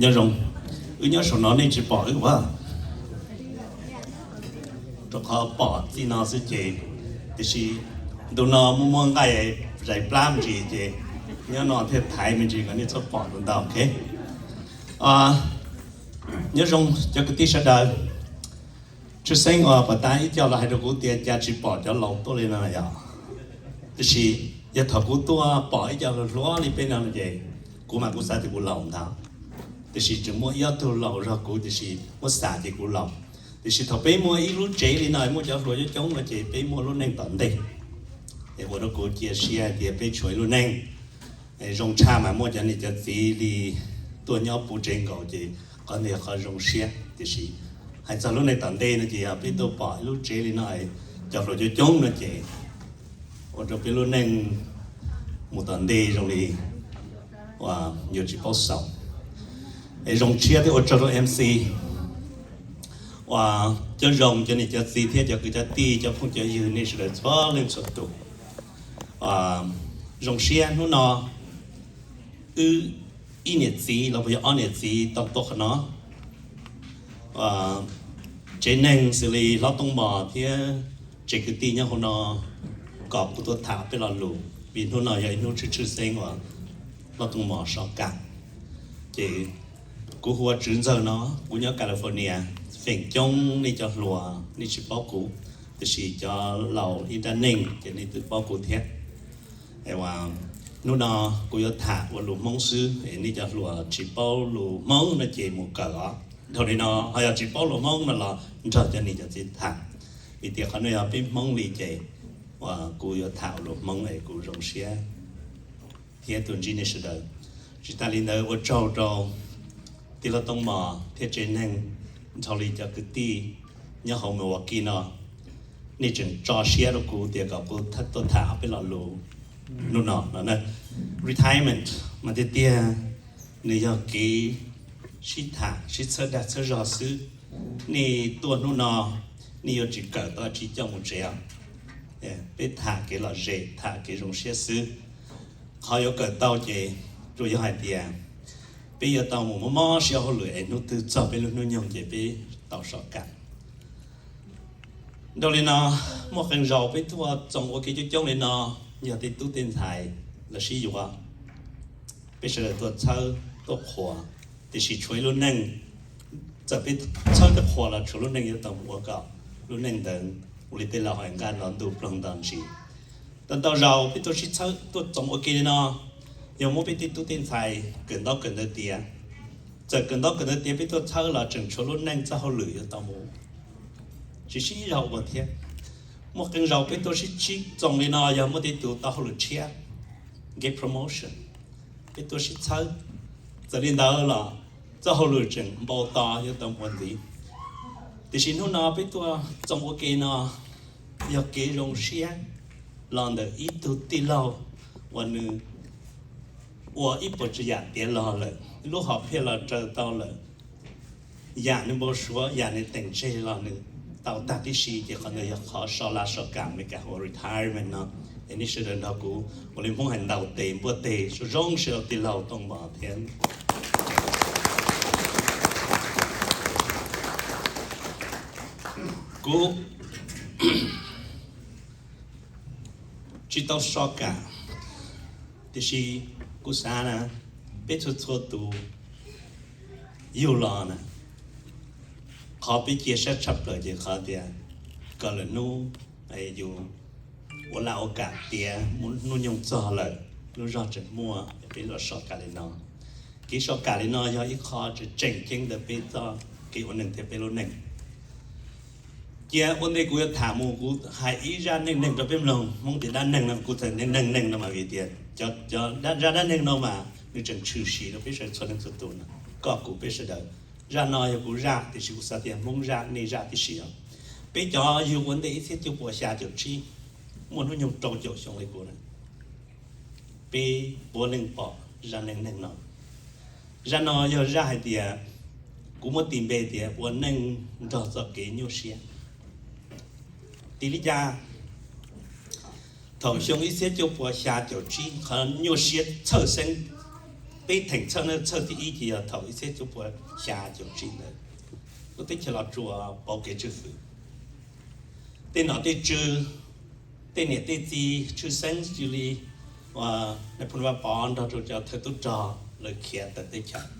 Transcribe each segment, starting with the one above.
Nyob zoo, wb nyob saum no nej tsis pom wb ua, rau qhov pom txij no xwb ces, tiam sis ntu no muaj muaj nqaij zais plab me ntsis ces nyob no thiaj thaiv me ntsis kom nej txhob pom ntau ntau, ok. Nyob zoo cov kwv tij sawv daws. Tshwj xeeb uas pom tas ib co los hais rau kuv tias cas tsis pom cov laus tuaj li no yom. Tiam sis yog thaum kuv tuaj pom ib co hluas hluas li peb no ces kuv mas kuv xav tias kuv laus ntag. Tiam sis tseem muaj ib ob tug laus zog kuv tiam sis muab xam ces kuv laus. Tiam sis thaum peb muaj ib lub tsev li no muaj cov hluas coob coob no ces peb muaj lub neej tom ntej. Es ua rau kuv cia siab hais tias peb tshuav ib lub neej zoo tshaj mas muaj cov niam cov txiv li tuaj nyob puv tsev nkaus ces qhov ntawd yog qhov zoo siab. Tiam sis hais txog lub neej tom ntej no ces yog peb tuaj pom ib lub tsev li no cov hluas coob coob no ces ua rau peb lub neej mus tom ntej zoo li yuav tsis paub xaus. Es zoo siab thiab ua tsaug rau M C uas cov zoo cov niam cov txiv thiab cov kwv cov tij cov phooj cov ywg nej sawv daws txhua leej txhua tus. Zoo siab hnub no wb ib niam txiv los puas yog ob niam txiv tau tuaj qhov no. Tsev neeg xws li Hlob Tooj Mos thiab tsev kwv tij nyob hauv no kom kuv tuaj tham peb lo lus, vim hnub no yog ib hnub tshwj tshwj xeeb uas Hlob Tooj Mos soj kam. Ces kuv hu ua Tswv Ntxawg no, kuv nyob California, feem coob nej cov hluas nej tsis paub kuv, tiam sis cov laus ib nrab neej ces nej twb paub kuv thiab. Hnub no kuv yuav tham ua lus Hmoob xwb, es nej cov hluas tsis paub lus Hmoob no ces mus kawm os. Dhau li no ho yog tsis paub lus Hmoob no los nrog cov niam cov txiv tham, vim tias qhov no yog peb Hmoob li ces kuv yuav tham ua lus Hmoob es kuv zoo siab thiab tuaj ntsib nej sawv daws. Tsis tas li ntawd ua tsaug rau tij laug Tooj Mos thiab tsev neeg, dhau li cov kwv tij nyob hauv Milwaukee no, nej tseem tso siab rau kuv tias kom kuv tuaj tham ob peb lo lus hnub no no. Retirement mas tiag tiag nws yog kev sib tham sib txhawb dag txhawb zog xwb. Nej tuaj hnub no, nej yuav tsis kawm tau tsis coj mus tsev os. Peb tham kev lom zem, tham kev zoo siab xwb. Qhov yuav kawm tau ces tsuas yog hais tias peb yuav tau mus mob mob siab hauj lwm es hnub twg txog peb lub hnub nyoog ces peb tau soj kam. Dhau li no, muaj qee zaus peb tuaj txoos ua ke coob coob li no, yog tej tub tej ntxhais lawv sib yuav, peb sawv daws tuaj txhawb tuaj qhuas, tiam sis tshuav ib lub neej, txawm peb txhawb tuaj qhuas los tshuav lub neej yuav tau mus ua kom lub neej ntawd ua li tej laus hais nqaj nto ntuj ploog nto ntsis. Tau ntau zaus peb tuaj sib txhawb tuaj txoos ua ke li no, yog muab peb tej tub tej ntxhais kawm ntaub kawm ntawv tiav, txawm kawm ntaub kawm ntawv tiav peb tuaj txhawb los tseem tshuav lub neej txoj hauj lwm yuav tau mus sib sib zog ua thiab. Muaj qee zaus peb tuaj sib sib txoos li no yog muaj tej tus tau hauj lwm tshiab, get promotion, peb tuaj sib txhawb. Txawm li ntawd los txoj hauj lwm tseem npau taws yuav tau mus ua ntxiv. Tiam sis hnub no peb tuaj txoos ua ke no yog kev zoo siab los ntawm ib tug tij laug uas nws ua ib puas tsav yam tiav los lawm, lub hom phiaj los raws tau lawm, yam nws npau suav yam nws teem tseg los nws tau tag tib si, ces qhov ntawd yog qhov so laj soj kam Meskas hu ua retirement no. Es nej sawv daws nrog kuv ua li Hmoob hais ntaus tes npuaj tes zoo zoo sawv daws tij laug Tooj Mos thiab. Kuv tsis tau soj kam, tiam sis kuv xav na, peb txhua txhua tus yug los na, qhov peb cia siab tshaj plaws ces qhov tias kom lwm hnub yus ua laj ua kam tiav hnub nyoog txog lawm, lub zog tseem muaj, peb los soj kam li no. Kev soj kam li no yog ib qho tseem tseem ceeb ntawm peb txoj kev ua neeg thiab peb lub neej. Cia ua ntej kuv yuav tham mus kuv hais ib zaj neej neeg rau peb mloog. Hmoob tias dab neeg no kuv txhais neej neeg no mas vim tias cov zaj dab neeg no mas nws tseem tshwm sim rau peb sawv txhua leej txhua tus no, koj kuv peb sawv daws. Zaj no yog kuv zaj tiam sis kuv xav tias Hmoob zaj nej zaj tib si os. Peb cov yug ua ntej ib txhiab cuaj puas xya caum tsib, muaj hnub nyoog rau caum xyoo li kuv na, peb puav leej pom zaj neej neeg no. Zaj no yog zaj hais tias kuv muab tis npe tias ua neej nrog txoj kev nyuaj siab. Tis li cas? Thaum xyoo ib txhiab cuaj puas xya caum tsib qhov nyuaj siab txhawj xeeb Peb theem txhawj no, txhawj thib ib ces yog thaum ib txhiab cuaj pua xya caum tsib ntawd, lub teb chaws Los Tsuas pauv kev tswj fwm. Tej nom tej tswv, tej niam tej txiv tshwj xeeb xws li Nais Phoo Vaj Pov nrog rau cov thawj tub rog lawv khiav tawm teb chaws.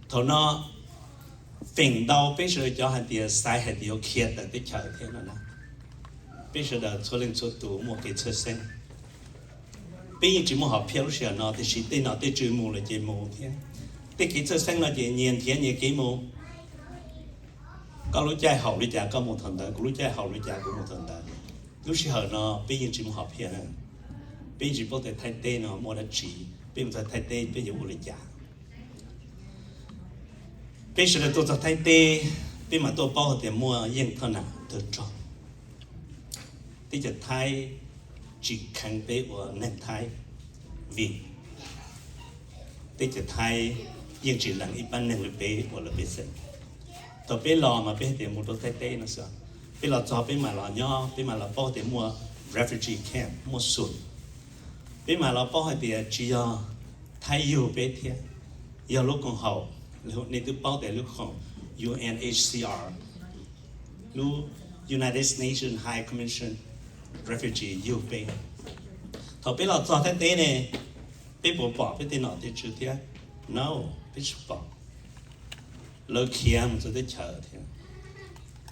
Thaum no feem ntau peb sawv daws cov hais tias xaiv hais tias yuav khiav tawm teb chaws thiab no na, peb sawv daws txhua leej txhua tus muaj kev txhawj xeeb. Peb yeej tsis muaj hom phiaj lub sij hawm no, tiam sis tej nom tej tswv mus lawm ces mus thiab. Tej kev txhawj xeeb no ces nyias nrhiav nyias kev mus. Koj lub caij haum li cas koj mus thaum ntawd, kuv lub caij haum li cas kuv mus thaum ntawd. Lub sij hawm no peb yeej tsis muaj hom phiaj na. Peb yeej tsis paub tias Thaib teb no muaj dab tsi, peb mus txog Thaib teb peb yuav ua li cas. Peb sawv daws tuaj txog Thaib teb, peb mam tuaj paub hais tias muaj yeej thoj nam tawg rog. Teb chaws Thaib tsis kheev peb ua neeg Thaib, vim teb chaws Thaib yeej tsis lees ib pab neeg li peb ua lawv pej xeem. Thaum peb los mas peb hais tias mus rau Thaib teb no xwb, peb los txog peb mam los nyob, peb mam los paub tias muaj refugee camp, muaj xum. Peb mam los paub hais tias tsis yog Thaib yug peb thiab, yog lub koom haum, nej twb paub tias lub koom haum U N H C R, lub United Nations High Commission Refugee yug peb. Thaum peb los txog Thaib teb ne, peb puas pom peb tej nom tej tswv thiab? No, peb tsis pom. Lawv khiav mus txawv teb chaws thiab,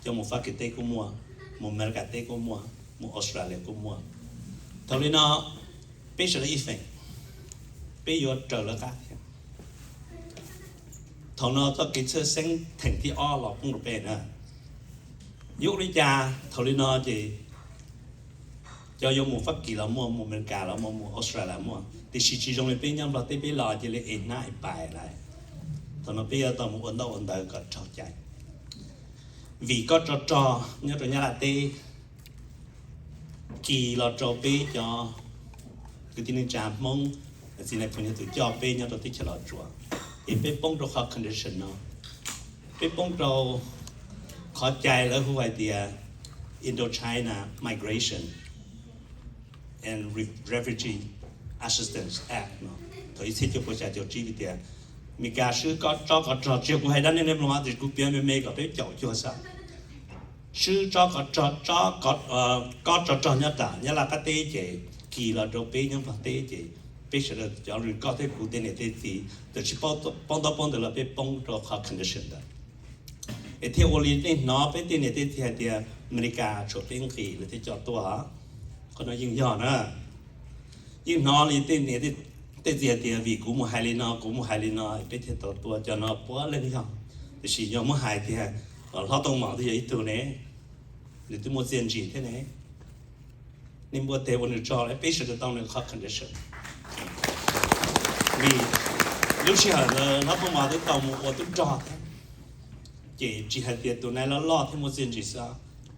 cov mus Fab Kis teb kuj muaj, mus Amelikas teb kuj muaj, mus Australia kuj muaj. Thaum li no peb sawv daws ib feem, peb yuav raws lawv qab thiab. Thaum no txoj kev txhawj xeeb theem thib ob los poob rau peb na. Yuav ua li cas? Thaum li no ces cov yuav mus Fab Kis los muaj, mus Amelikas los muaj, mus Australia muaj, tiam sis tsis zoo li peb nyob Nplog teb, peb los cia li es hnab es pais lawm. Thaum no peb yuav tau mus ua ntaub ua ntawv kom raug cai. Vim kob tsov rog nyob rau Nyab Laj teb kis los rau peb cov kwv tij neej tsa Hmoob, txiv nais phoo yog tus coj peb nyob rau teb chaws Los Tsuas, es peb poob rau qhov condition no. Peb poob rau qhov cai lawv hu hais tias Indochina Migration and Refugee Assistance Act no, thaum ib txhiab cuaj pua xya caum tsib vim tias Meskas swb kob tsov rog, tsis yog kuv hais dab neeg nej mloog tias kuv piav me me kom peb caum cuag xwb. Swb kob tsov rog nyob tom Nyab Laj qab teb ces kis los rau peb nyob Nplog teb ces peb sawv daws cov lwm koj thiab kuv tej niam tej txiv txawm tsis paub ntaub paub ntawv los peb poob rau qhov condition ntawd. Es thiaj ua li nej hnov peb tej niam tej txiv hais tias Amelikas tshuav peb nqis lawv thiaj coj tuaj. Qhov no yeej yog na. Yeej hnov li tej niam tej txiv hais tias vim kuv mus hais li no, kuv mus hais li no peb thiaj tau tuaj, cov no puav leej yog. Tiam sis yog muab hais tias hlob Tooj Mom twb yog ib tug ne, nws twb muaj txiaj ntsig thiab ne. Nej npuaj teg ua nws tsaug lawm, peb sawv daws tau nws qhov condition. Vim lub sij hawm ntawd hlob Tooj Mom twb tau mus ua tub rog thiab, ces tsis hais tias tus nai loj loj thiab muaj txiaj ntsig xwb,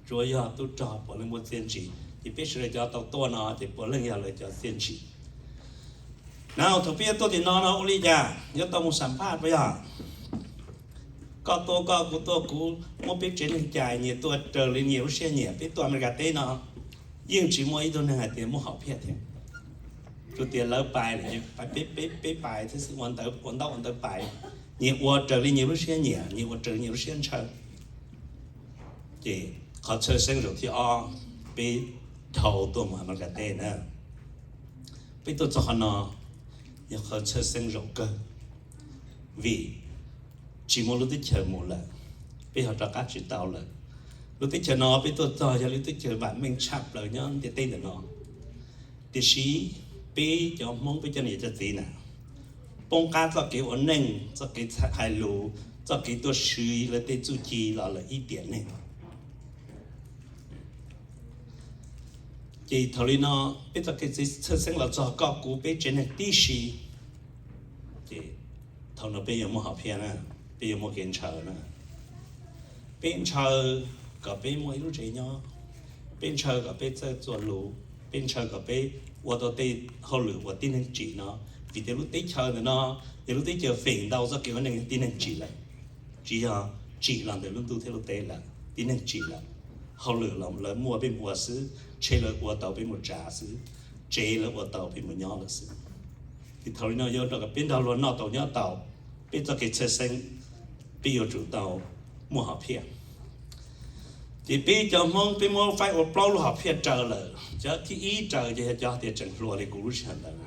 tsuav yog tub rog puav leej muaj txiaj ntsig, ces peb sawv daws cov tau tuaj no ces puav leej yog lawv cov txiaj ntsig. Na thaum peb yuav tuaj tim no no ua li cas yuav tau mus xam phaj puas yog? Koj tuaj koj, kuv tuaj kuv, muab peb tsev neeg cais, nyias tuaj raws li nyias lub siab nyiam. Peb tuaj Amelikas teb no yeej tsis muaj ib tug neeg hais tias muaj hom phiaj thiab. Tsuas tias lawv pais lawm ces peb, peb pais thiab xwb, ua ntawv, ua ntaub ua ntawv pais, nyias ua raws li nyias lub siab nyiam, nyias ua raws li nyias lub siab ntshaw. Ces qhov txhawj xeeb zaum thib ob peb dhau tuaj mus Amelikas teb na, peb tuaj txog qhov no yog qhov txhawj xeeb zaum kawg, vim tsis muaj lub teb chaws mus lawm, peb ho rov qab tsis tau lawm. Lub teb chaws no peb tuaj txog yog lub teb chaws vam meej tshaj plaws nyob ntiaj teb ntawm no. Tiam sis peb cov Hmoob, peb cov niam cov txiv na, poob qab txoj kev ua neej, txoj kev hais lus, txoj kev tuaj swv lawv tej txuj ci los lawm ib tiam neeg. Ces thaum li no peb txoj kev txhawj xeeb los txog koj kuv peb tsev neeg tib si, ces thaum no peb yuav muaj hom phiaj na, peb yuav muaj kev ntshaw na. Peb ntshaw kom peb muaj ib lub tsev nyob, peb ntshaw kom peb txawj txuas lus, peb ntshaw kom peb ua tau tej hauj lwm uas tib neeg tsim no. Vim tias lub teb chaws ntawm no yog lub teb chaws feem ntau txoj kev ua neej tib neeg tsim lawm, tsis yog tsim los ntawm lub ntuj thiab lub teb lawm, tib neeg tsim lawm. Hauj lwm los lawv muaj peb mus ua xwb, tsheb lawv ua tau peb mus tsav xwb, tsev lawv ua tau peb mus nyob lawm xwb. Thaum li no yuav rau kom peb nrog luag noj tau nyob tau, peb txoj kev txhawj xeeb, peb yuav tsum tau muaj hom phiaj. Ces peb cov Hmoob peb muab faib ua plaub lub hom phiaj raws lawm. Cov thib ib raws ces yog cov tias tseem hluas li kuv lub sij hawm ntawd na,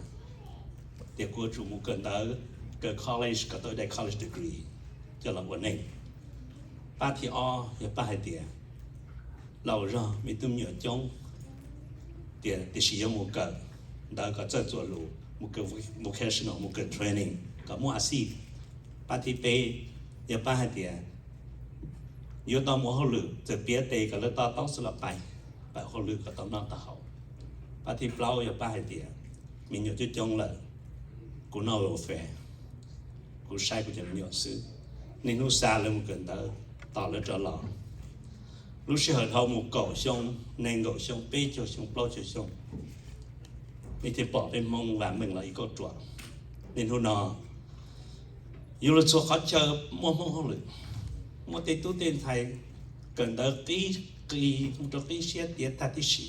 tias kuv yuav tsum mus kawm ntawv, kawm college kom tau ib daim college degree coj los ua neej. Pab thib ob yog pab hais tias laus zog me tub me nyuam coob, tiam sis yuav mus kawm ntawv kom txawj txuas lus, mus kawm vocational, mus kawm training kom muaj a xij. Pab thib peb yog pab hais tias yuav tau mus hauj lwm, txawm piav tes kom lawv to taub xwb los pais, pab hauj lwm kom tau noj tau haus. Pab thib plaub yog pab hais tias me nyuam coob coob lawm, kuv noj welfare, kuv saib kuv cov me nyuam xwb. Niaj hnub xa lawv mus kawm ntawv, tos lawv rov los. Lub sij hawm dhau mus kaum xyoo, nees nkaum xyoo, peb caug xyoo, plaub caug xyoo, nej thiaj pom peb Hmoob vam meej los ib kauj ruam. Niaj hnub no yuav luag txhua qhov chaw muaj Hmoob hauj lwm, muaj tej tub tej ntxhais kawm ntawv qib qis mus rau qib siab tiav tag tib si.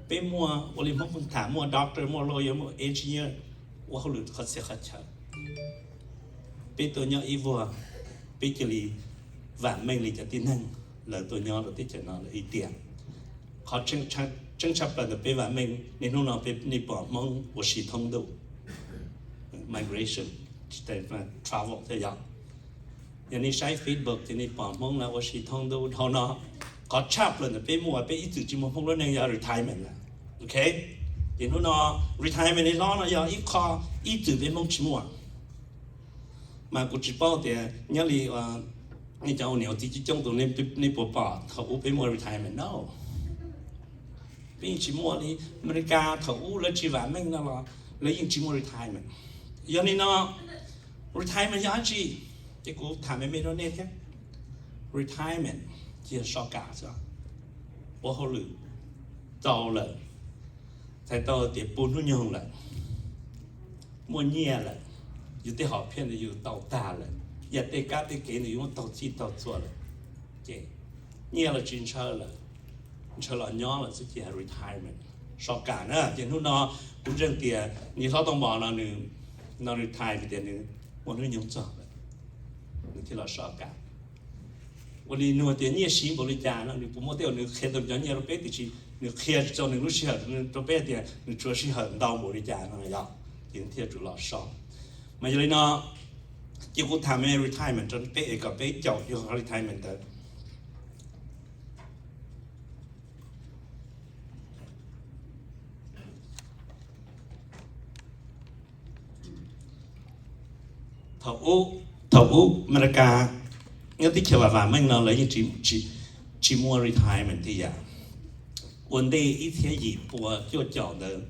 Peb muaj ua li Hmoob pheej tham, muaj doctor, muaj lawyer, muaj engineer, ua hauj lwm qhov txhia qhov chaw. Peb tuaj nyob ib vuag, peb cia li vam meej li cov tib neeg lawv tuaj nyob rau teb chaws no lawm ib tiam. Qhov tseeb tshaj plaws ntawm peb vam meej, niaj hnub no peb nej pom Hmoob ua si thoob ntuj, migration, travel thiab yog. Yog nej saib Facebook ces nej pom Hmoob lawv ua si thoob ntuj dhau no. Qhov tshaj plaws ntawm peb muaj, peb ib txwm tsis muaj Hmoob lub neej yog retirement lawm. Ok, ces hnub no retirement li hlob no yog ib qho ib txwm peb Hmoob tsis muaj. Mas kuv tsis paub tias nyob li nej cov ua niam ua txiv coob coob tus nej puas pom thaum ub peb muaj retirement? No, peb yeej tsis muaj li. Amelikas thaum ub lawv tsis vam meej no los lawv yeej tsis muaj retirement. Yog li no, retirement yog dab tsi? Ces kuv tham me me rau nej thiab. Retirement ces yog so kam xwb, ua hauj lwm tau lawm, txhais tau tias puv hnub nyoog lawm, muaj nyiaj lawm, yus tej hom phiaj ntawd yus tau tag lawm, yam tej kab tej kev ntawd yus muab taug txij taug txhua lawm, ces nyiaj los tsis ntshaw lawm, ntshaw los nyob lawm xwb ces retirement, so kam na. Ces hnub no kuv ntseeg tias niag hlob Tooj Npov no nws, no retire tias nws muaj hnub nyoog txog lawm, nws thiaj los so kam. Ua li nug tias nyiaj siv npaum li cas no, nws puas muaj tej uas nws qhia tau cov nyiaj rau peb, tiam sis nws qhia tsis tau nws lub sij hawm rau peb tias nws tshuav sij hawm ntau npaum li cas no yog, ces nws thiaj tsum los so. Mas yog li no, ces kuv tham me retirement rau peb es kom peb caum yus qhov retirement ntawd. Thaum ub, thaum ub Amelikas nyob teb chaws vam vam meej no lawv yeej tsis muaj retirement thiab yam. Ua ntej ib txhiab yim pua cuaj caum ntawd,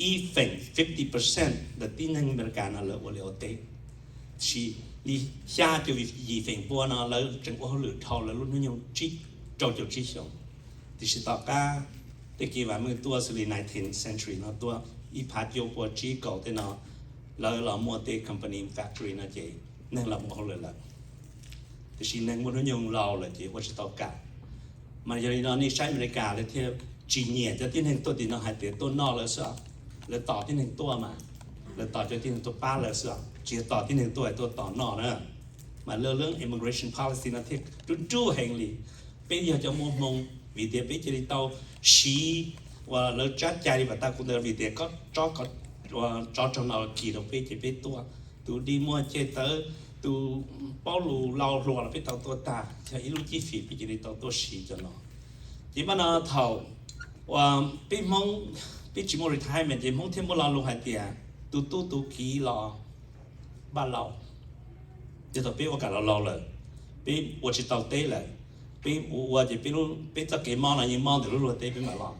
ib feem fifty percent ntawm tib neeg Amelikas no lawv ua liaj ua teb, tiam sis li xya caum yim feem pua no lawv tseem ua hauj lwm dhau lawv lub hnub nyoog tsib, rau caum tsib xyoos. Tiam sis tom qab tej kev vam meej tuaj xws li nineteenth century no tuaj, ib phav cuaj pua tsib kaum tej no, lawv los muaj tej company factory no ces neeg los mus ua hauj lwm lawm, tiam sis neeg muaj hnub nyoog laus lawm ces ua tsis tau kam. Mas yog li no nej saib Amelikas lawv thiaj tsis nyiam cov tib neeg tuaj tim no hais tias tuaj noj lawv xwb, lawv tos tib neeg tuaj mas, lawv tos cov tib neeg tuaj pab lawv xwb, tsis yog tos tib neeg tuaj tuaj tos noj na. Mas lawv lub immigration policy no thiaj rub rub heev li. Peb yog cov muaj hmoo vim tias peb cia li tau siv uas lawv tsab cai li pam tag kuv ntawd vim tias tsov rog no kis rau peb ces peb tuaj. Tus dig muag ceg tawv, tus paub lus laus hluas los peb tau tuaj tag, yog ib lub cib fim peb cia li tau tuaj siv cov no. Ces mas no thaum uas peb Hmoob, peb tsis muaj retirement ces Hmoob thiaj muaj lo lus hais tias tus tub tus kiv los npaj laus. Ces thaum peb ua kam los laus lawm, peb ua tsis tau teb lawm, peb ua ua ces peb txoj kev mob no yeej mob ntawm lub luag teb peb mam los,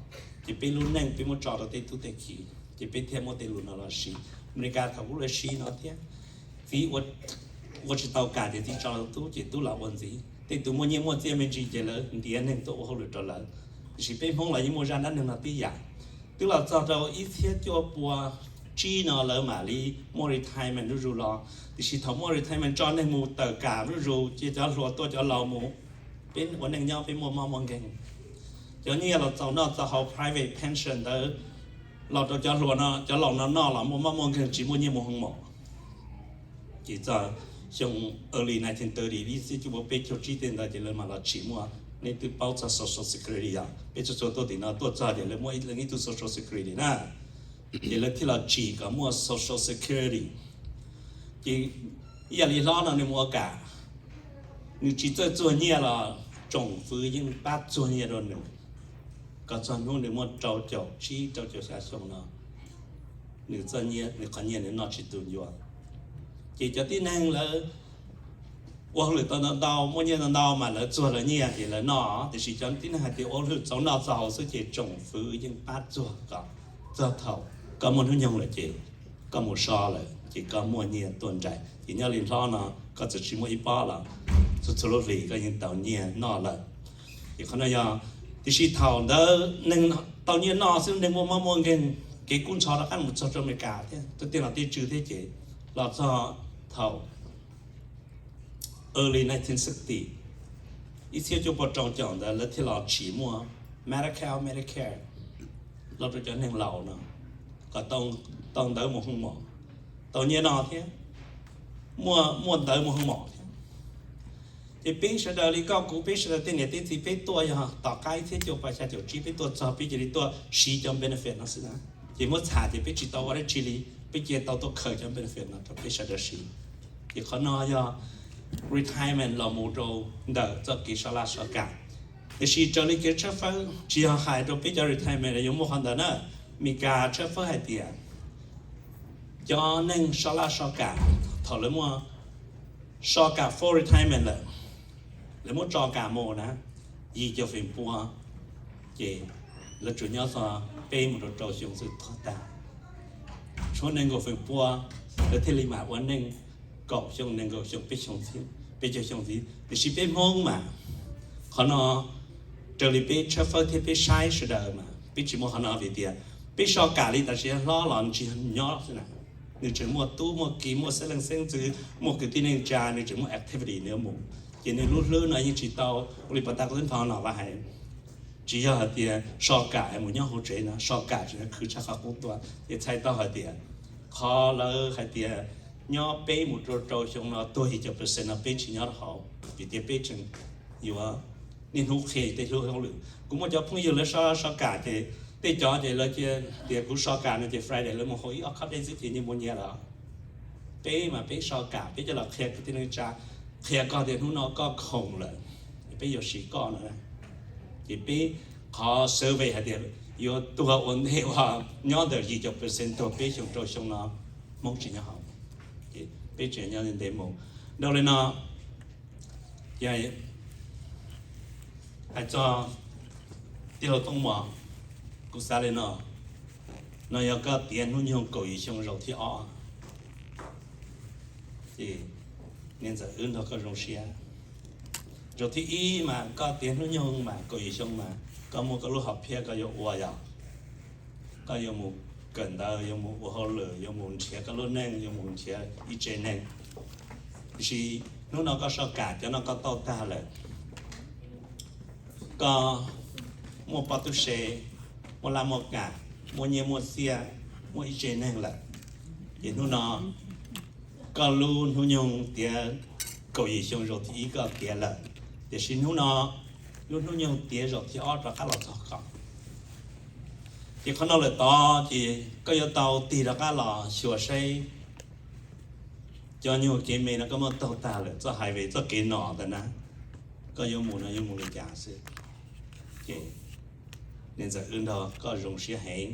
ces peb lub neej peb muab tso rau tej tub tej kiv ces peb thiaj muab tej lus no los siv. Amelikas thaum ub lawv siv no thiab, txiv ua tsis tau kam ces txiv tso rau tub ces tub los ua ntxiv. Tej tus muaj nyiaj muaj txiaj me ntsis ces lawv ntiav neeg tuaj ua hauj lwm rau lawv. Tiam sis peb Hmoob los yeej muaj zaj dab neeg no tib yam. Twb los txog rau ib txhiab cuaj pua tsib no lawv mam li muaj retirement zuj zus los, tiam sis thaum muaj retirement tso neeg mus tawm kam zuj zus ces cov hluas tuaj cov laus mus, peb ua neej nyob peb muaj mob muaj nkeeg. Cov nyiaj los txaus noj txaus haus, private pension ntawd los rau cov hluas no, cov laus no noj los muaj mob muaj nkeeg tsis muaj nyiaj mus hoo mom. Ces txog xyoo early nineteen thirty, ib txhiab cuaj pua peb caug tsib tej ntawd ces lawv mam los tsim muaj, nej twb paub txog Social Security yom, peb txhua txhua tuaj tim no tuaj txog ces lawv muaj ib leeg ib tug Social Security na, ces lawv thiaj los tsim kom muaj Social Security. Ces ib yam li hlob no nws mus ua kam, nws tsis txawj txuag nyiaj los tsoom fwv yeej pab txuag nyiaj rau nws, kom txog hnub nws muaj rau caum tsib rau caum xya xyoo no, nws txoj nyiaj, nws qhov nyiaj nws noj tsis tu ncua. Ces cov tib neeg lawv ua hauj lwm tau ntau ntau, muaj nyiaj ntau ntau mas lawv txuag lawv nyiaj ces lawv noj, tiam sis cov tib neeg hais tias ua hauj lwm txaus noj txaus haus xwb ces tsoom fwv yeej pab txuag kom txog thaum koj muaj hnub nyoog lawm ces koj mus so lawm ces koj muaj nyiaj tuaj nraim. Ces nyob li hlob no koj txawm tsis muaj ib pob los txhua txhua lub hlis koj yeej tau nyiaj noj lawm. Ces qhov no yog, tiam sis thaum ntawd neeg tau nyiaj noj xwb, neeg muaj mob muaj nkeeg, kev kub ntxhov rov qab mus txog rau Amelikas thiab, tej no tej tswv thiab ces los txog thaum early nineteen sixty, ib txhiab cuaj pua rau caum ntawd lawv thiaj los tsim muaj Medi-Cal, Medicare los rau cov neeg laus no, kom tau ntawv mus hoo mom, tau nyiaj noj thiab, muaj muaj ntawv mus hoo mom thiab. Ces peb sawv daws li koj kuv, peb sawv daws tej niam tej txiv peb tuaj yog tom qab ib txhiab cuaj pua xya caum tsib peb tuaj txog peb cia li tuaj siv cov benefit no xwb na. Ces muab txham ces peb tsis tau ua dab tsi li, peb cia tau tuaj khaws cov benefit no rau peb sawv daws siv. Ces qhov no yog retirement los mus rau ntawm txoj kev so laj so kam. Tiam sis raws li kev tshawb fawb tsis yog hais rau peb cov retirement los yuav muaj qhov ntawd na. Meskas tshawb fawb hais tias cov neeg so laj so kam, thaum lawv muaj so kam full retirement lawm, lawv muab tso kam mus na, yim caum feem pua, ces lawv tsuas nyob txog peb mus rau rau xyoo xwb tuag tag. Tshuav nees nkaum feem pua lawv thiaj li mam ua neej kaum xyoo, nees nkaum xyoo, peb xyoo ntxiv, peb caug xyoo ntxiv. Tiam sis peb Hmoob mas, qhov no raws li peb tshawb fawb thiab peb saib sawv daws mas peb tsis muaj qhov no vim tias peb so kam li tam sim hlob los nws tsis nyob xwb na. Nws tseem muaj tub muaj ki, muaj xeeb leej xeeb ntxwv, muaj kwv tij neej tsa, nws tseem muaj activity nws yuav mus. Ces nws lub hlwb no yeej tsis tau ua li pas tas kuv twb nthov no vaj hais, tsis yog hais tias so kam es mus nyob hauv tsev no, so kam tseem khwv tshaj qhov qub tuaj. Ces txhais tau hais tias qhov lawv hais tias nyob peb mus rau rau xyoo no tuag yim caum percent no peb tsis nyob rau hauv, vim tias peb tseem yuav niaj hnub qhia tej hlub hauj lwm. Kuv muaj cov phooj ywg lawv so so kam ces tej cov ces lawv cia tias kuv so kam no ces Friday lawv mus haus ib ob cup dej xwb ces nyias mus nyias lawm. Peb mas peb so kam peb coj los qhia kwv tij neej tsa, qhia koj tias hnub no koj khoom lawm, peb yuav siv koj no. Ces peb qhov survey hais tias yuav tuag ua ntej uas nyob ntawm yim caum percent tuag peb xyoo rau xyoo no Hmoob tsis nyob hauv, ces peb tseem nyob ntev mus. Dhau li no, hais txog tij laug Tooj Mom, kuv xav li no, no yog koj tiav hnub nyoog kaum yim xyoo zaum thib ob, ces niam ntxawm wb nrog koj zoo siab. Zaum thib ib mas koj tiav hnub nyoog mas kaum yim xyoo mas koj muaj koj lub hom phiaj koj yuav ua yog koj yuav mus kawm ntawv, yuav mus ua hauj lwm, yuav mus nrhiav koj lub neej, yuav mus nrhiav ib tse neeg. Tiam sis hnub no koj so kam, cov no koj tau tag lawm, koj muaj poj tub se, muaj laj muaj kam, muaj nyiaj muaj txiaj, muaj ib tse neeg lawm. Ces hnub no koj lub hnub nyoog tiav kaum yim xyoo zaum thib ib koj tiav lawm, tiam sis hnub no lub hnub nyoog tiav zaum thib ob rov qab los txog koj. Ces qhov no lawm tod ces koj yuav tau tig rov qab los xyuas saib cov nyuag kev me no koj muab taug tag lawm, txoj highway, txoj kev no ntawd na, koj yuav mus no yuav mus li cas xwb. Ces niam ntxawm wb nrog koj zoo siab heev.